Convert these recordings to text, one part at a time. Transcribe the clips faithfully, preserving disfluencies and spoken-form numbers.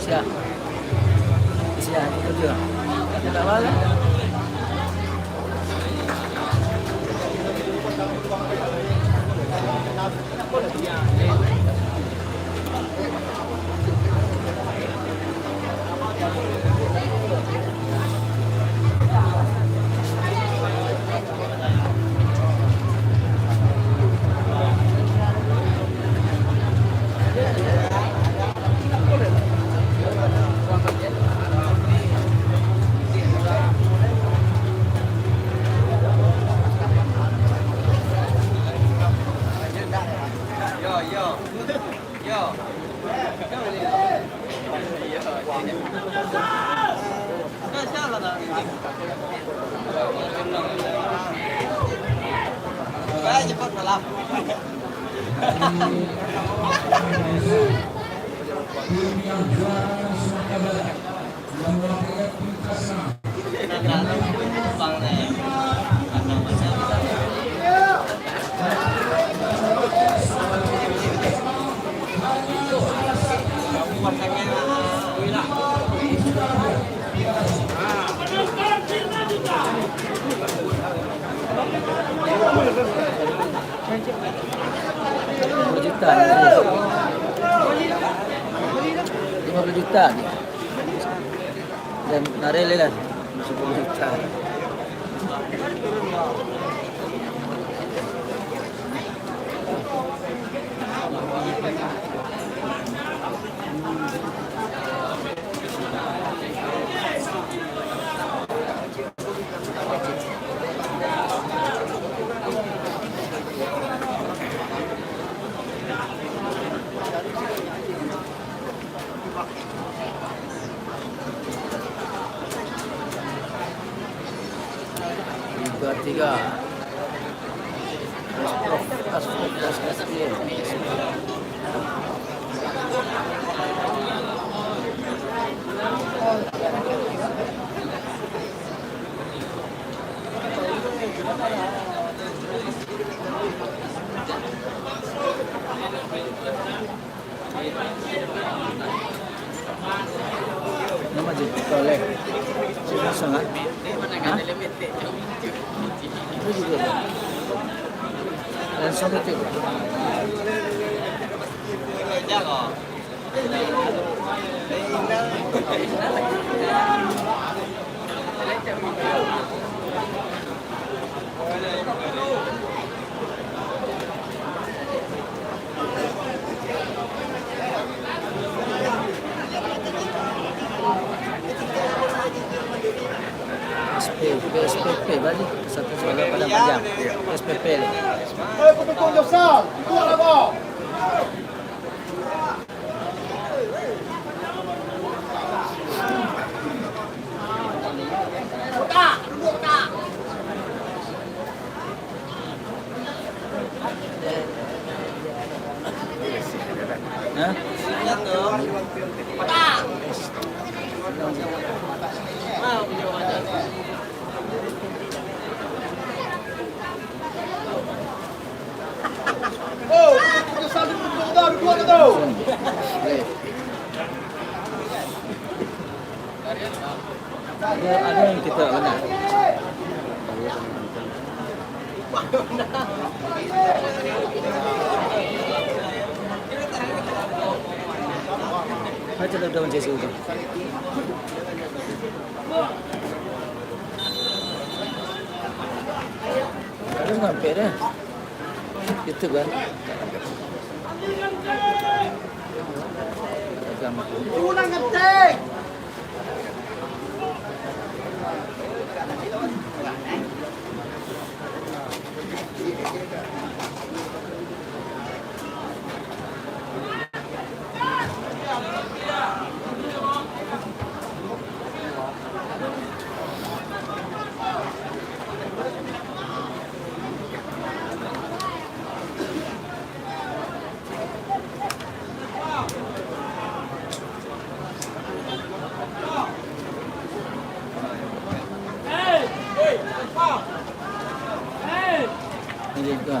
Ya. Siap, betul. Tidak apa-apa. Yo, yo. Yo. Tim yang juara Sumatera Barat, yang mewakili tim Tasam. Lima puluh juta. Lima puluh juta. Dan narel lah. Sepuluh juta. Tiga tiga. Asprof, Asprof, Asprof, Asprof. Nama je? Toleh. Susah sangat. Hah? Itu juga. Dan sampai tu. S P P, S P P, balik. Satu suara Padang Panjang. S P P. Hei, pendukung Josal, keluar abang! Hah? Oh, itu salib untuk kau, dua kata. Ada, ada yang kita nak. Baca daun-daun Yesus tu. Terus sampai dah. Itu kan. Agama. Pulang ngetik. Ini juga.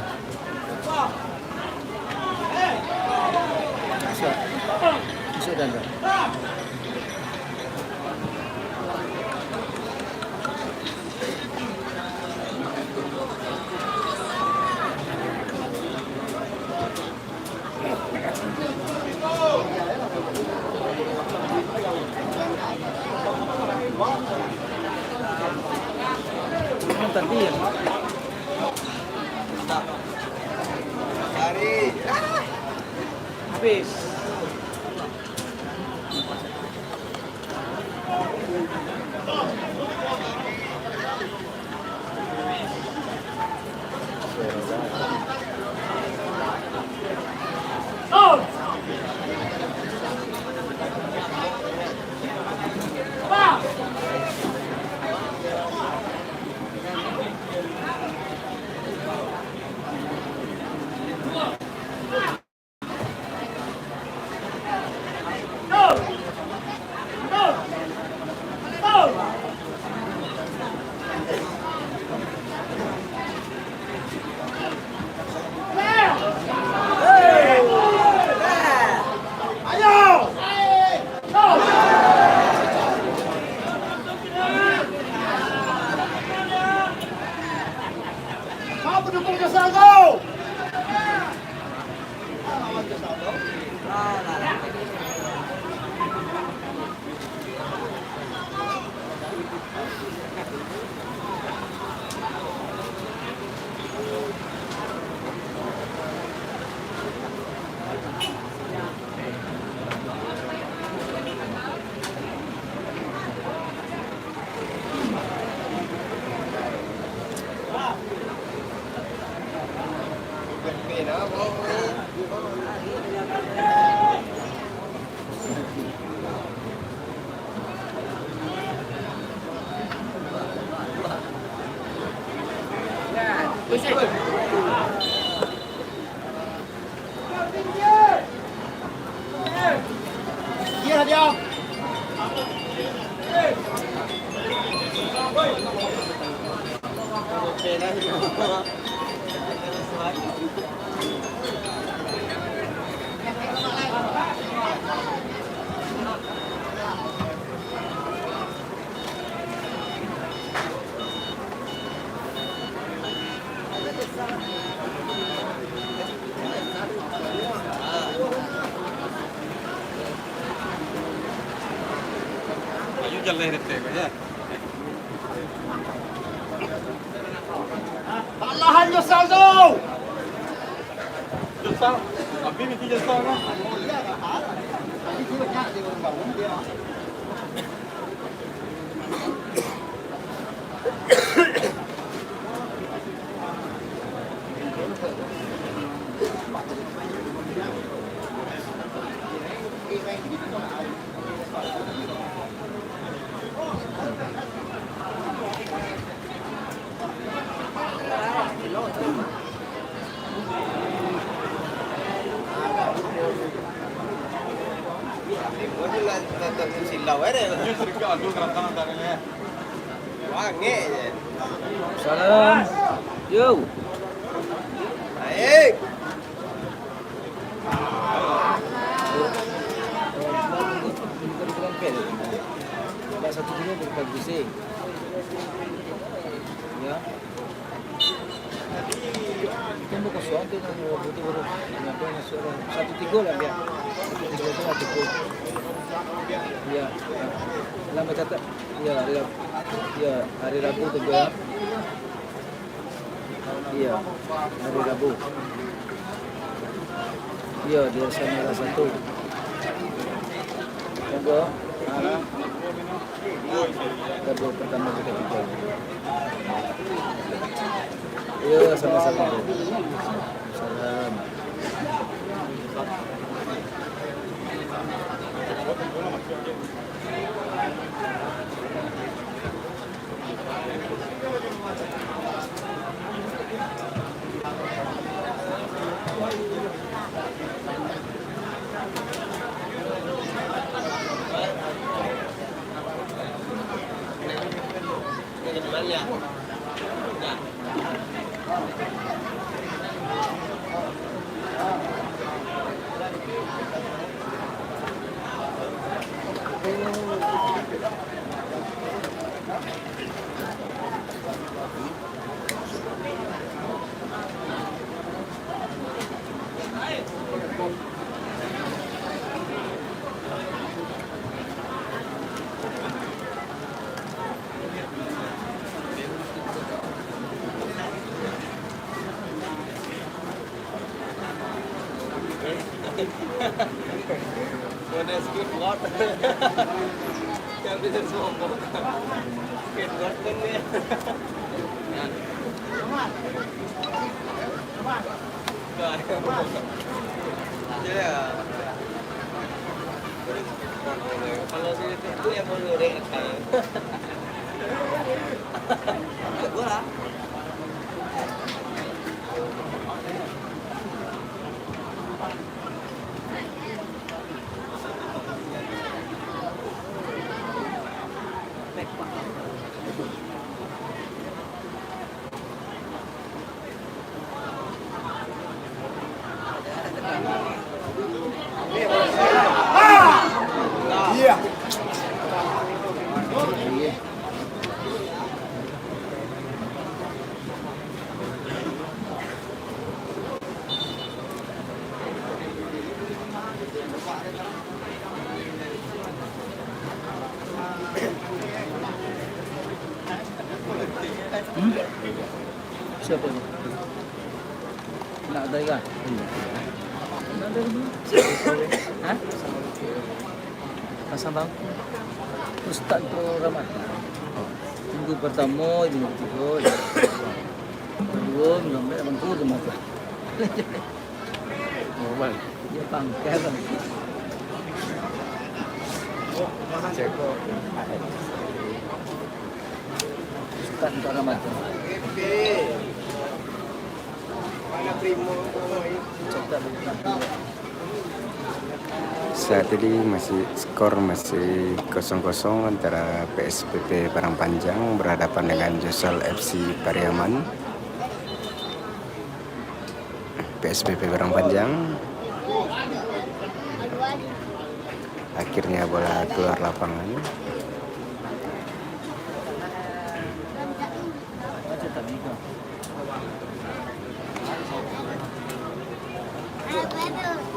Habis. Ayo, jalan rete ko, ya. Alahan yo saldo. Josal, abi miti Josal kan? Salam. Yo. Baik. Satu kilo berapa bungkus? Ya. Kan bukan suatu kan, butuh baru. Kenapa masuk orang? Satu tiga lah dia. Satu tiga tu lah cukup. Ya. Lah mencatat. Ya, hari Rabu. Ya, hari Rabu tu dia. Iya, hari Rabu. Iya, di S M R satu. Monggo. Ha. Kedua pertama kita tiga. Iya, sama-sama. Salam. Udah skip lot. Kan bisa sombong. Skip lot kan dia. Kalau dia itu yang mau ngorek. Gue lah. Iya. Hmm? Siapa ni? Nak ada kan? Nak ada ni? Hah? Pasang bangku. Ustaz tu Ramadan. Minggu pertama, minggu ketiga. Kedua, minggu empat, minggu lima. Normal. Dia pangkal. Ceko. Ustaz tu Ramadan. Saat ini masih, skor masih kosong kosong antara P S P P Padang Panjang berhadapan dengan Josal F C Pariaman. P S P P Padang Panjang. Akhirnya bola keluar lapangan.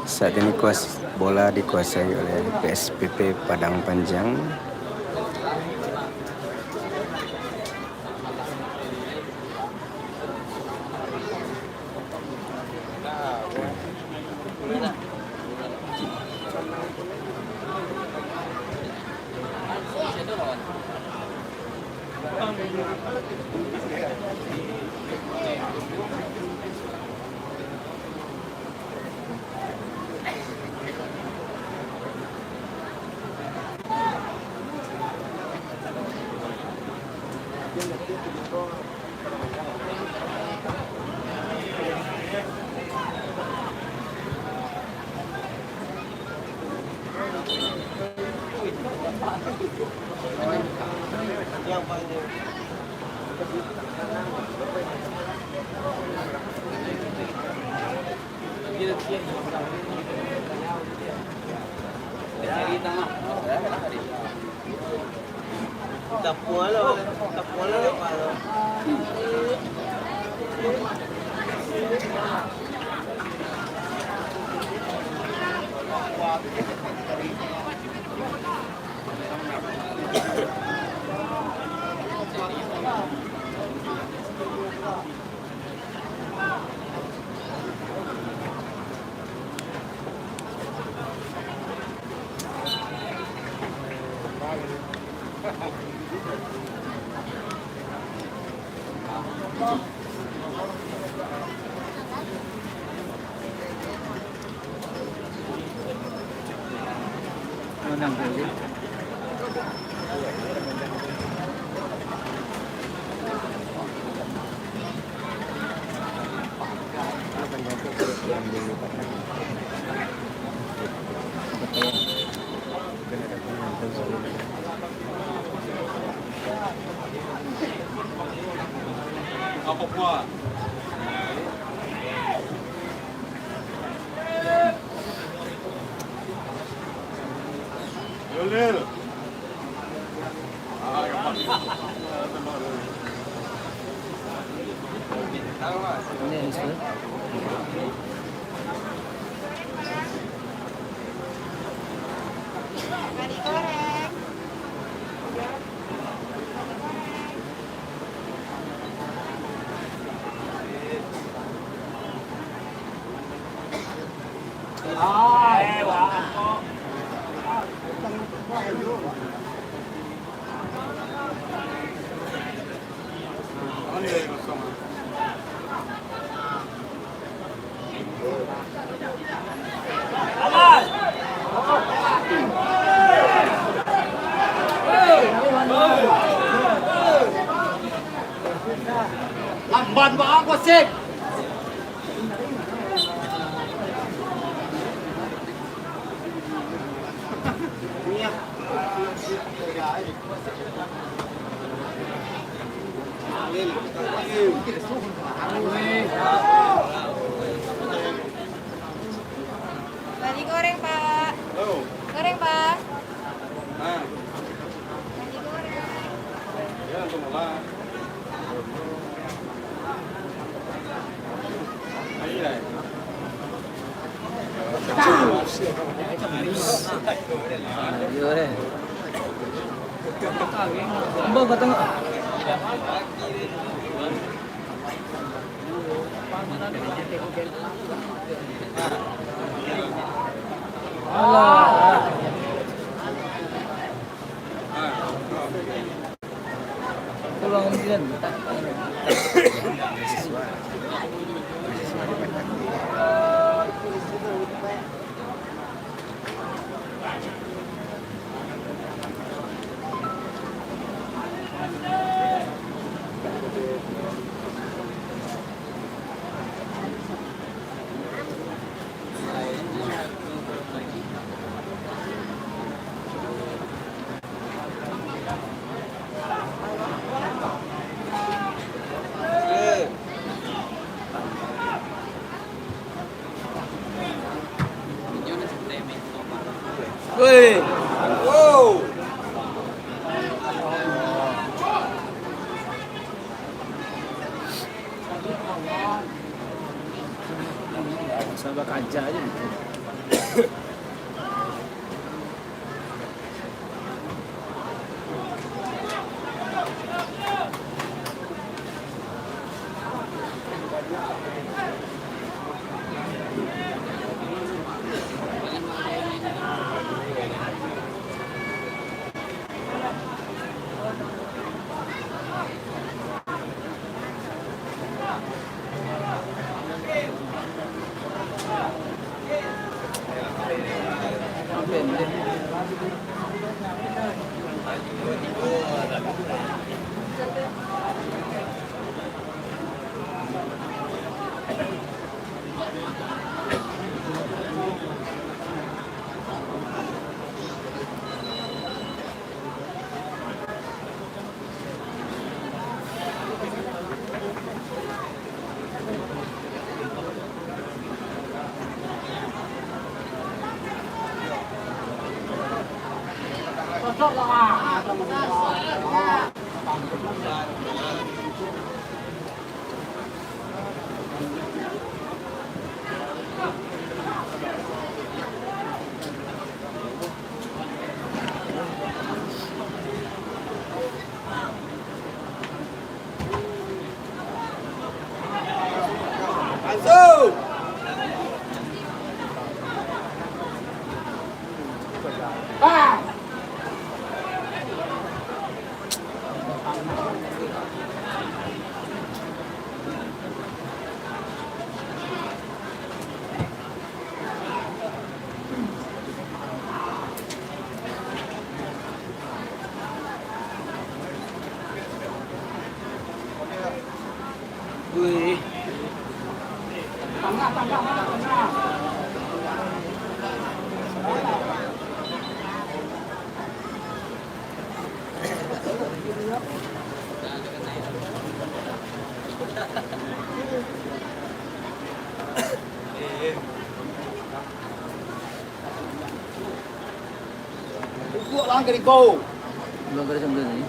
Saat ini kuas-, bola dikuasai oleh P S P P Padang Panjang. Lamban baa kau, Sep. Nasi goreng, Pak. Goreng, Pak. Nasi goreng. Alah. Tolong, Jen. Woi. Wow. Sabar kaja aja gitu. Pupuk lah, angkari kau. Belum kada sampai ni.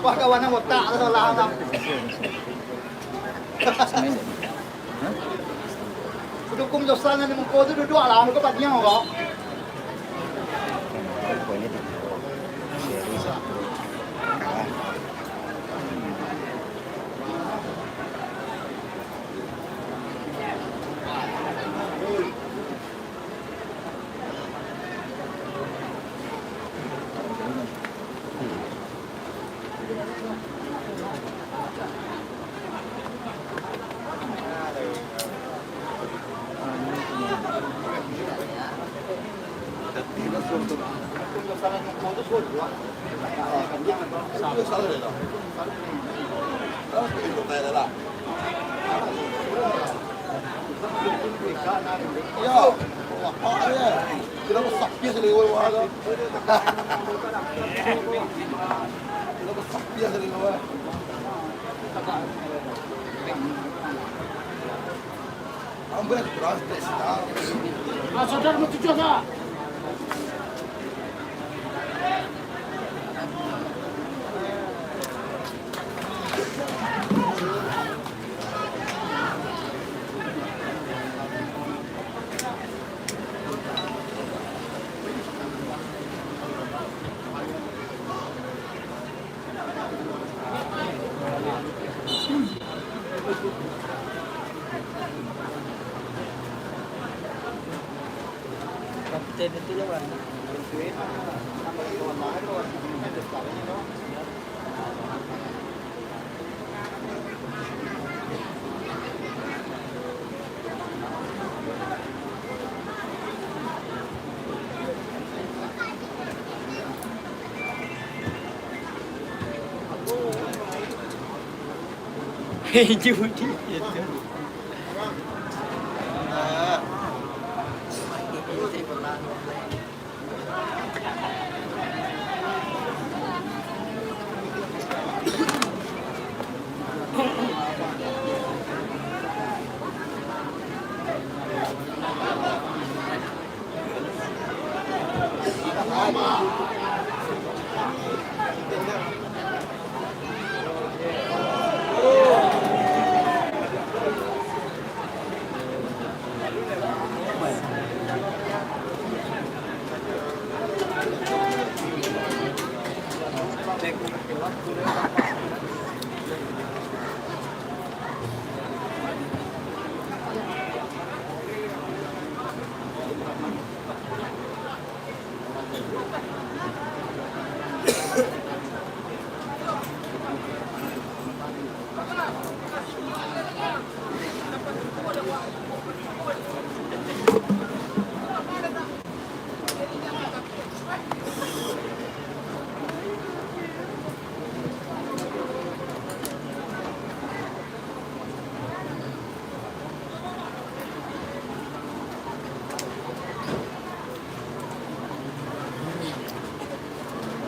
Wah, kawan nan botak tu salah lah. Dukung Josan nan di muko tu duduak lah, muko padiang kok. Yo, bapak dia. Kira besapih saliwo wah tu. Kira besapih saliwo wah. Ambil terus tes. Ah, saudara mau tujuh tak? Kapten itu lah, Bang. Judi itu.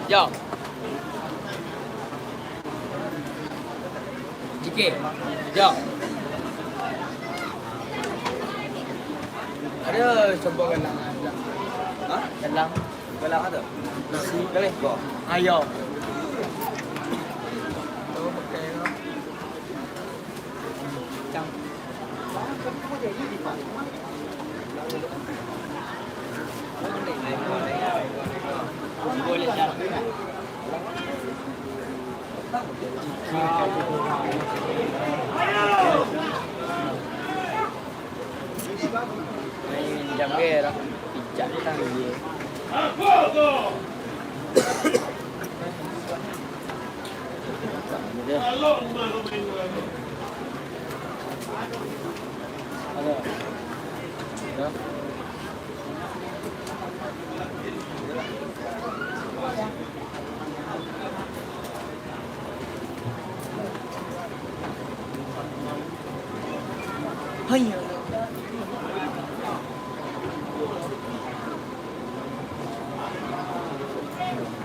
Yo. Jikeh. Yo. Ado cobo galang. Ha? Galang. Galang apo tu? Nasi. Galeh ko. Ayo. Oh, pakai ko.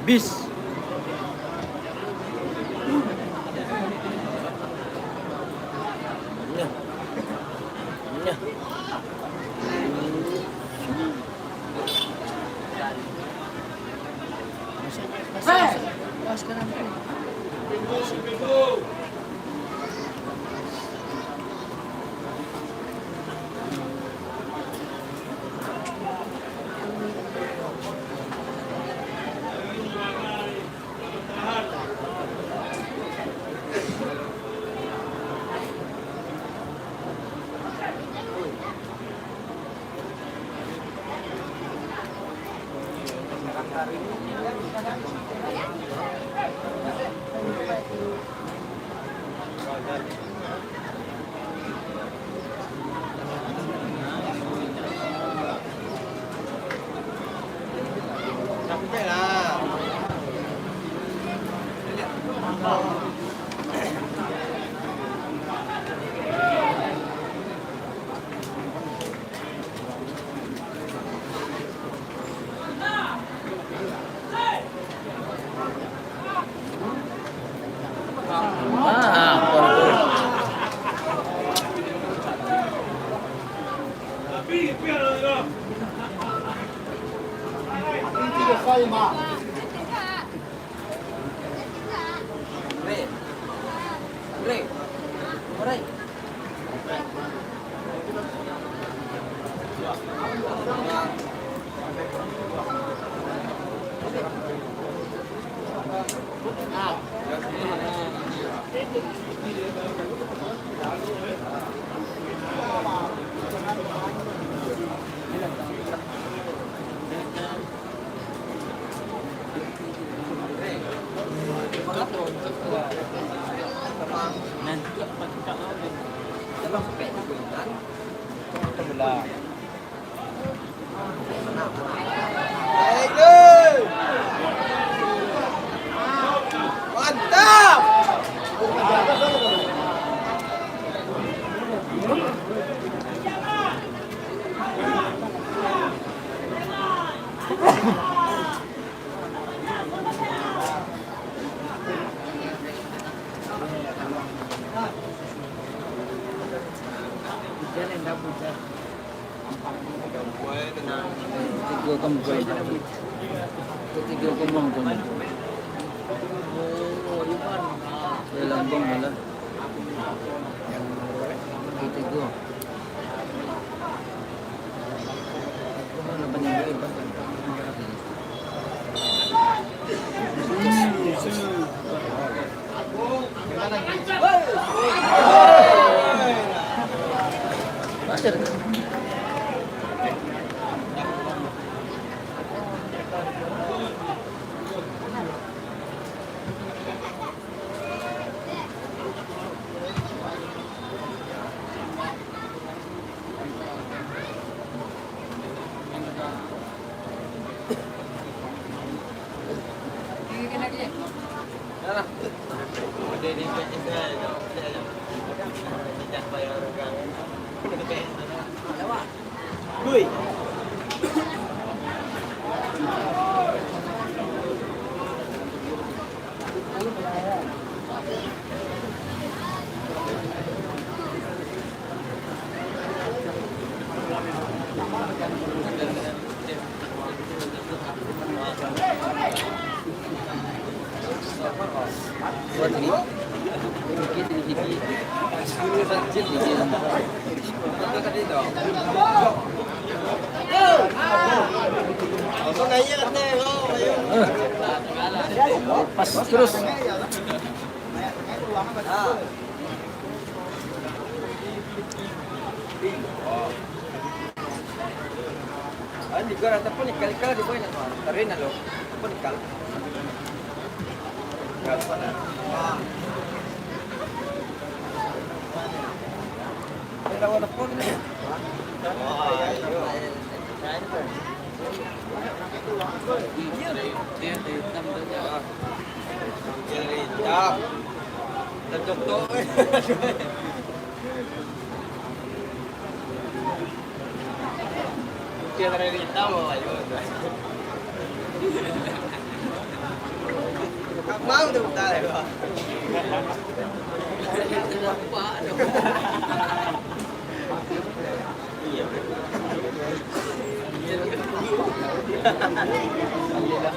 Bis. Tigo kembang. Tigo kembang tu. Lambang malah. Tigo. Pas terus. Ah, di gua ataupun ikal-ikal di bawah nak tarin lo. Pun ikal. Ikal sana. Ada warna pun ni. Wah, iyo. Hitam. Tercontoh. Putih dari hitam, ayo. Mau tu, bentar, ayo. Iya. Alhamdulillah.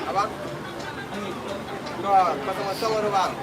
Abang. Dua, kosong kosong baru, Bang.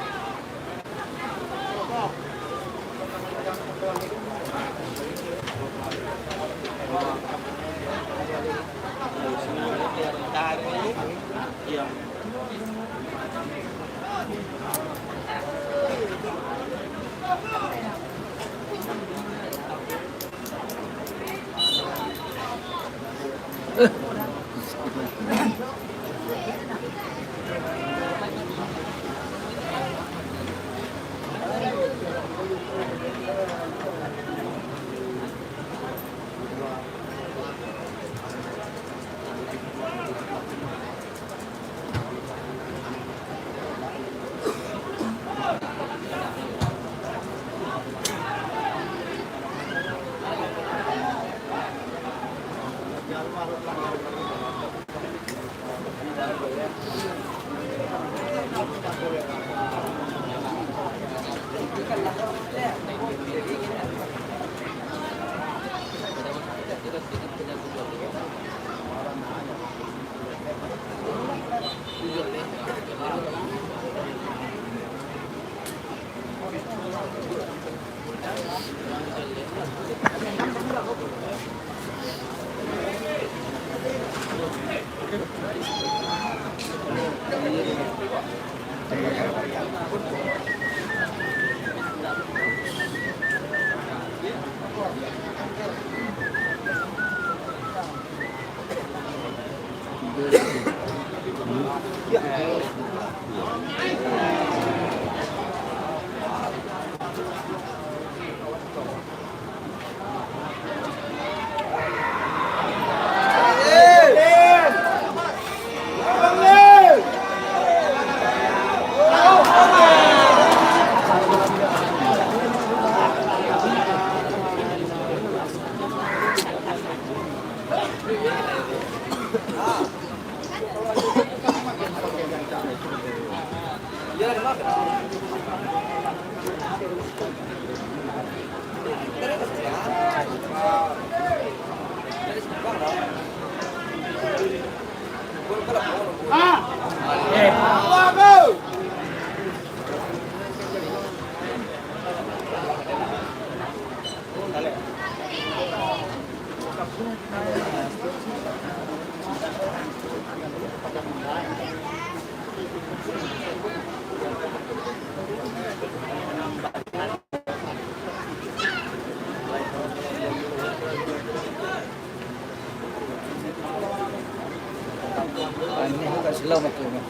Ah, ini agak slow mati ni.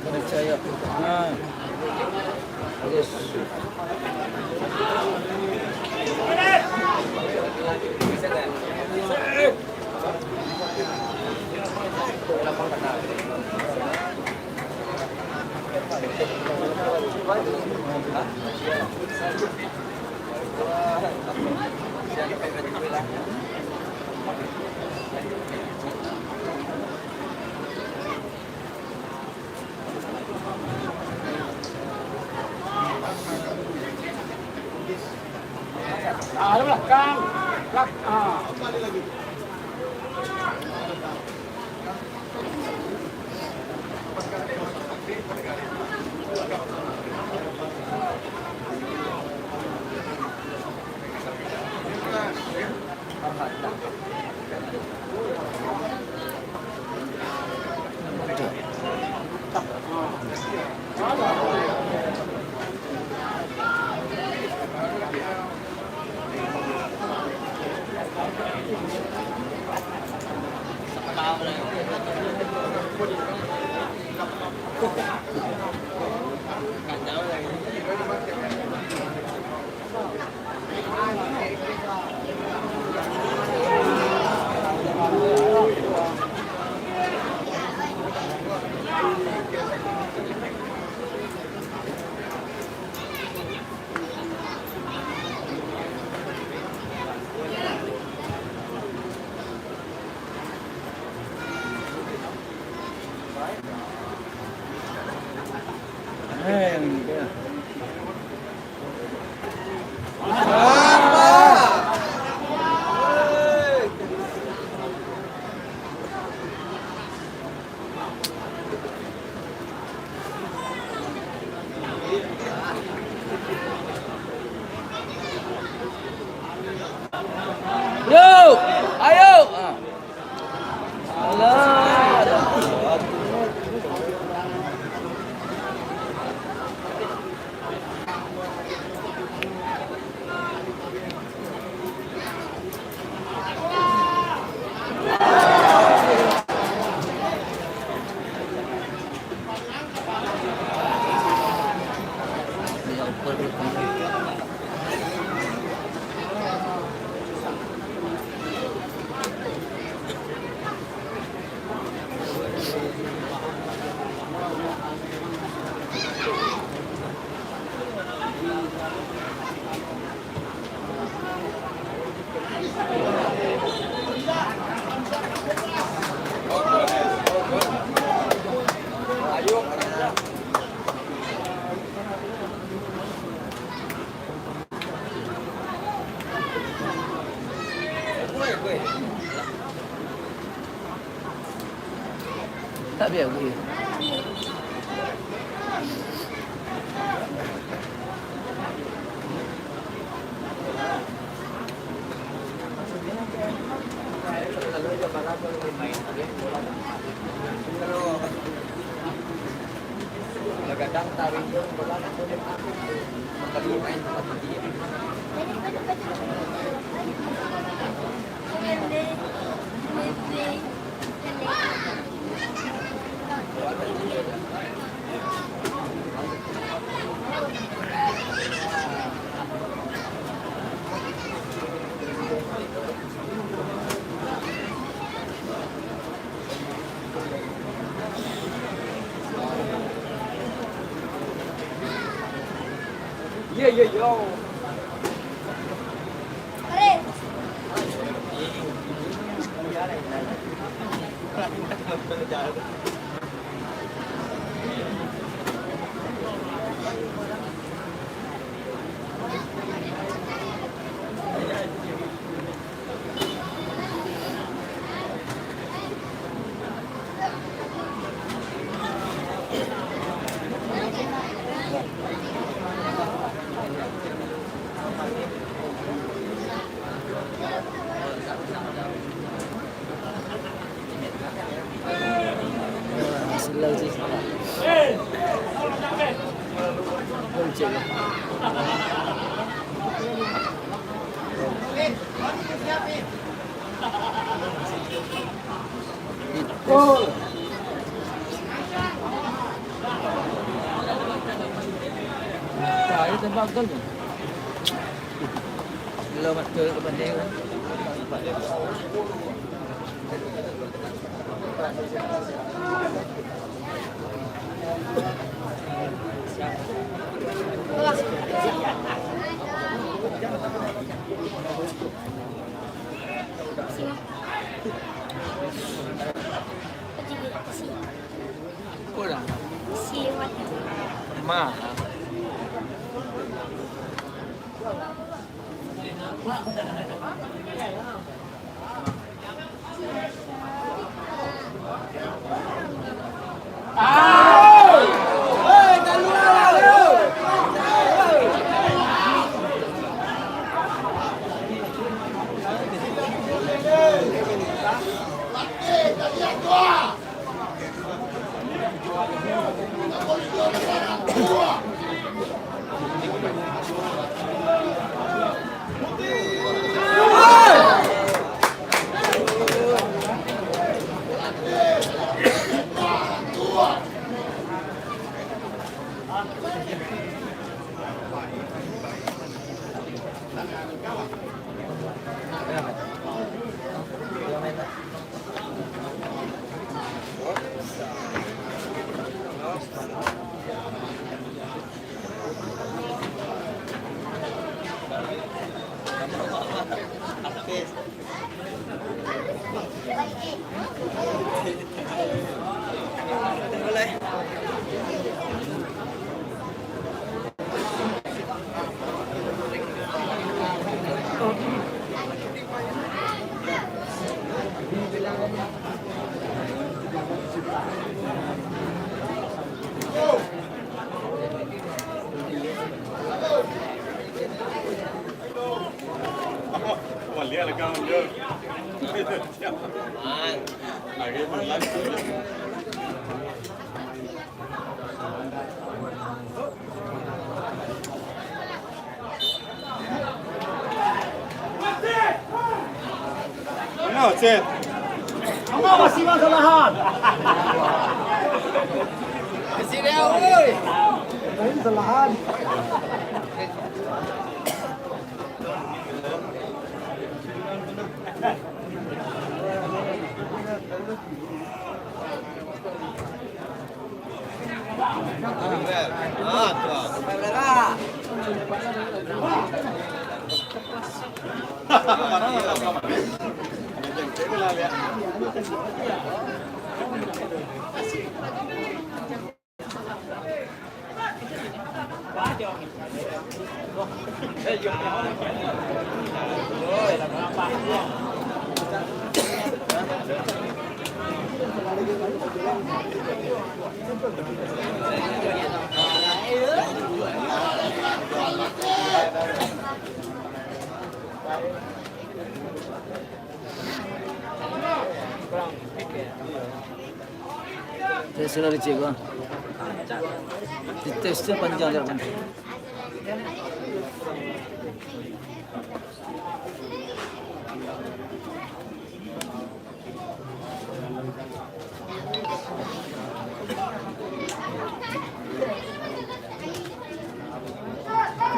Kena caya. Ah. Yes. Ah, ada belakang. Belak-, ah. Yo, ayo. Ah. Alah. Tak biar gue. Yo, yo, yo. Ayo tembak gol tu. Lo mat ke, ke banding kan. Manga masih masalahan? Masih dia, oi. Masih masalahan. Tes sudah dicek gua. Tes tu panjang jawapan.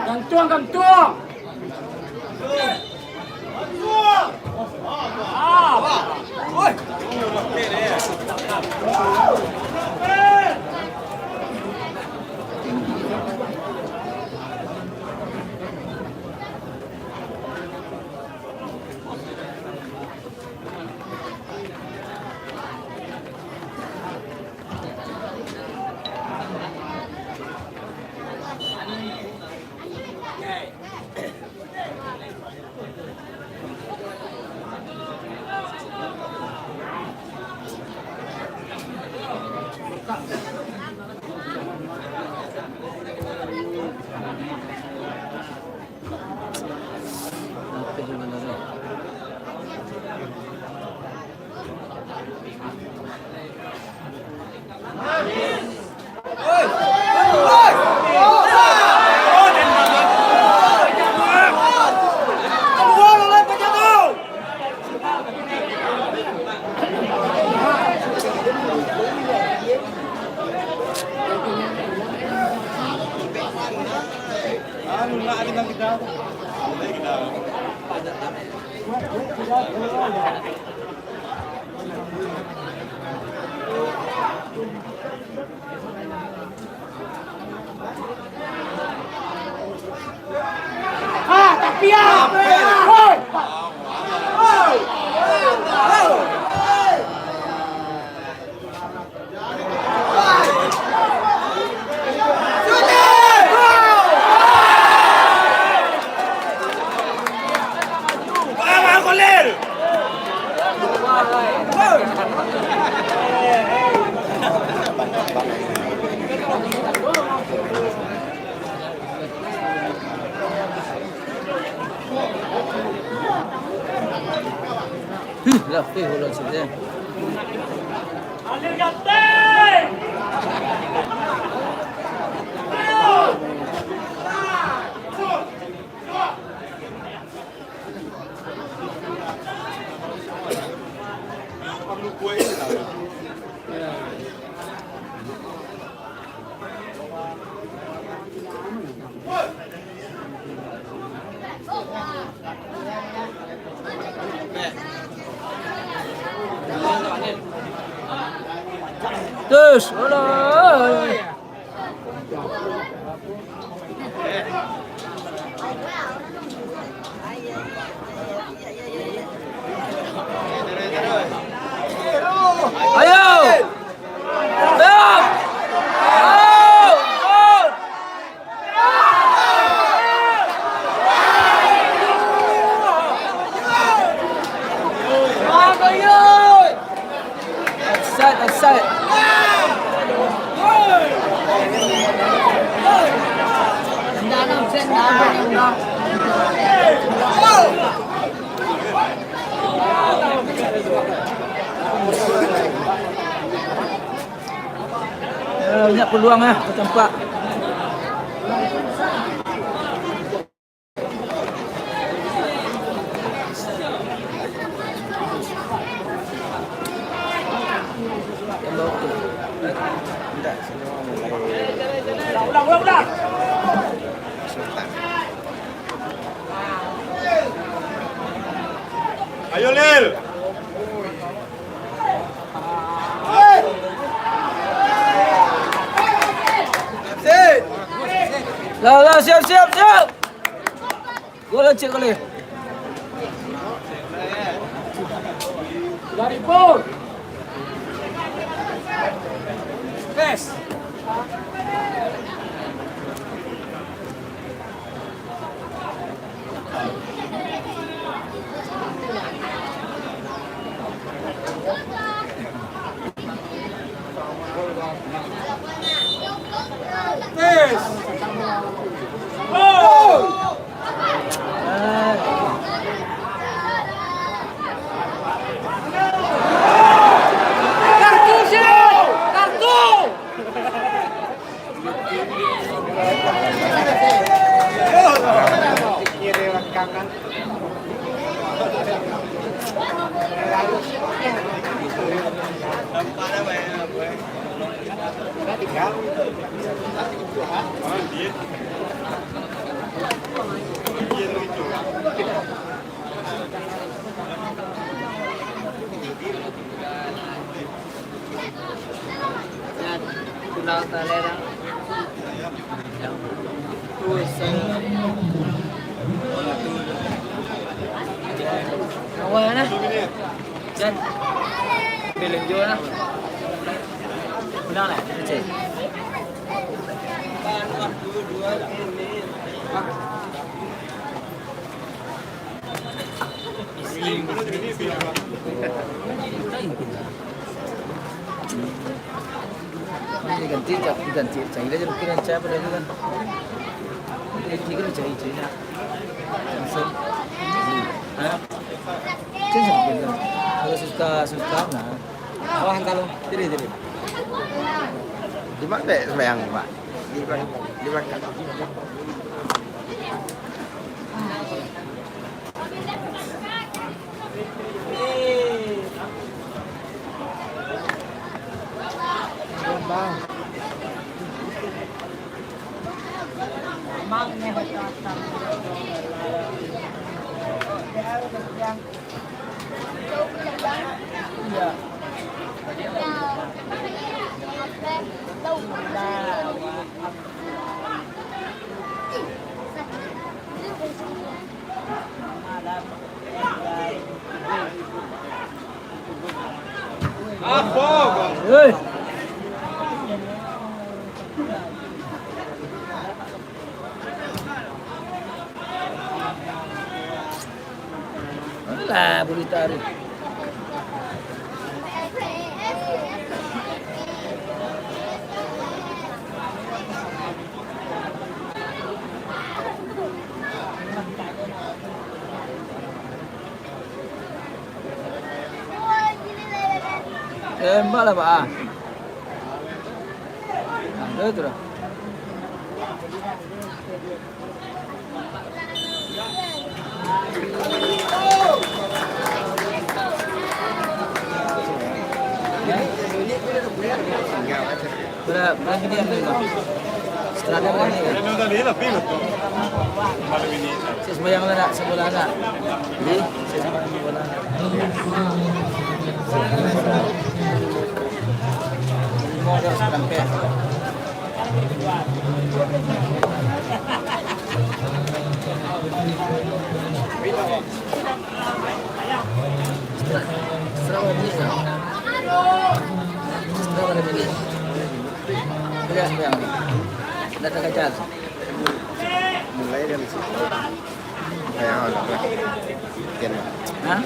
Gantuang, gantuang. Dah, eh, ulang sikit, eh. Terus, alah. Ayo! Siap! Ayo! Offside, offside. Eh, banyak peluang, eh, tampak. Ayo, Lil. Lah, lah, siap, siap, siap. Gol, cek gol. Dari pun. Tes. Kartu, Syed! Kartu! Awal lah. Jan. Film jo lah. Ulang lah. Cek. Ini ganti, ganti, cari aja mungkin yang cari apa lagi kan. Ini kan cari, cari nak. Langsung. Hah? Cari siapa kan? Kalau suka, suka, nah. Awas, entah lu. Jadi, jadi. Di mana sembahyang, Pak? Di belakang. Di belakang. Alah, boleh taruh. Tembaklah, Pak, ah. Nah, itu, itu dah. Bara-, bara bini anu ko? Setelah bara bini ko? Sik sumbayang lah nak, sabulan nak. Sik sumbayang sabulan nak. Limo dah sabulan pe. Mulai dari situ. Ayo, lah, lah. Sekian lah. Hah?